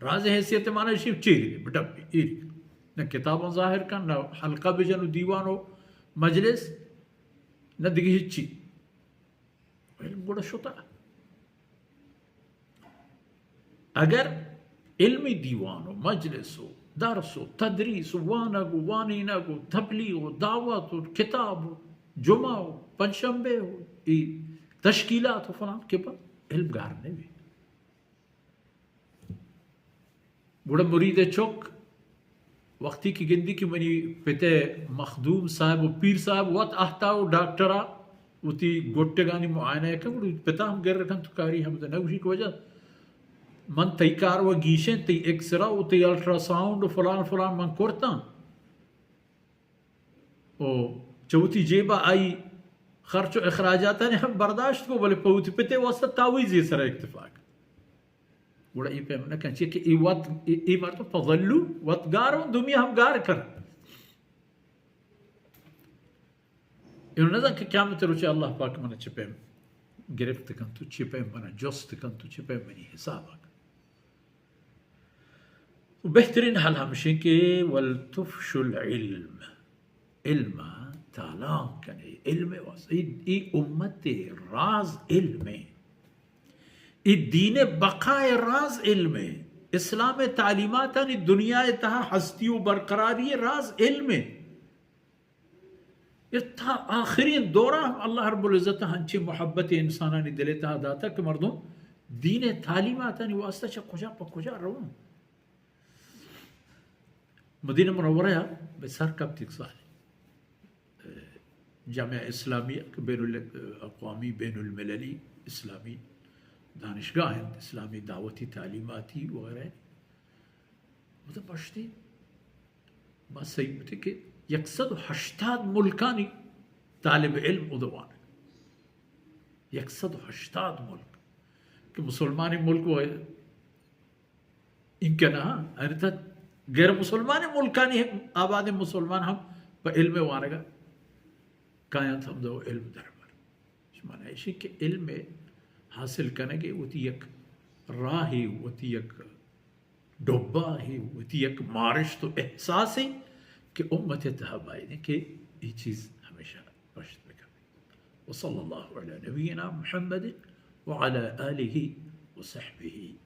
راز حیثیت معنی شی چیری بی، بڈبی، ایری۔ نہ کتاباں ظاہر کن، نہ حلقہ بجن و دیوان و مجلس، نہ دیگه ہچی۔ علم گڑا شتا۔ اگر علمی دیوان و مجلس و درس و تدریس و وانگ و وانینگ و تبلیغ و دعوت و کتاب و جمعہ و پنجشنبے و ای تشکیلات و فلان کہ پہ علم گار نہ بی۔ گڑا مرید چک وقتی کہ گندی کہ منی پتے مخدوم صاحب و پیر صاحب وت اہتا و ڈاکٹرا وتی گٹگانی معائنہ کن، گڑا پتا ہم گر کن تو کاری ہم نہ گوشی کہ وجہ من تئی کار و گیشیں، تئی ایکسرا و تئی الٹراساؤنڈ و فلان فلان من کرتاں۔ و چہ وتی جیبا آئی خرچ و اخراجاتانی ہم برداشت کو، بلے پہ وتی پتے واسطہ تعویذی سر اکتفا کن۔ گڑا اے پیم نہ کن، چیا کہ اے وت، اے، اے مردم فضلو وت گار و دومی ہم گار کن۔ اینو نزان کہ قیامت روچے اللہ پاک من چہ پیم گرفت کن تو چہ پیم من جست کن تو چہ پیم منی حساب کن۔ و بہترین حل ہمشیں کہ ولتفشوا العلم، علم تالان کنے، علم واسطہ۔ ای، ای امت راز علم ہے۔ ای دین بقا راز علم ہے۔ اسلام تعلیماتانی دنیا تہا ہستی و برقراری راز علم ہے۔ اے تا آخرین دورا ہم اللہ رب العزت ہنچیں محبت انسانانی دل تہا داتا کہ مردم دین تعلیماتانی واسطہ چہ کجا پہ کجا رون۔ مدینہ منورہ بہ سر کپت یک سال جامعہ اسلامیہ کہ بین الاقوامی، بین المللی اسلامی دانشگاہ انت، اسلامی دعوتی تعلیماتی وغیرہ۔ مطلب پشتی ما صحیح بوتے کہ یک سد و ہشتاد ملکانی طالب علم ادا وانگ۔ یک سد و ہشتاد ملک کہ مسلمانی ملک و انکہ نہ، انت غیر مسلمانی ملکانی ہم آباد مسلمان ہم پہ علم وانگا کاینت ہم دو علم دربر۔ معنی ایشی کہ علم حاصل کنگے وتی یک راہے، وتی یک ڈبہ ہے، وتی یک مارشت و احساسے کہ امت تہا بایدیں کہ اے چیز ہمیشہ پشت بکپی۔ وصلی اللہ علی نبینا محمد وعلی آلہ وصحبہ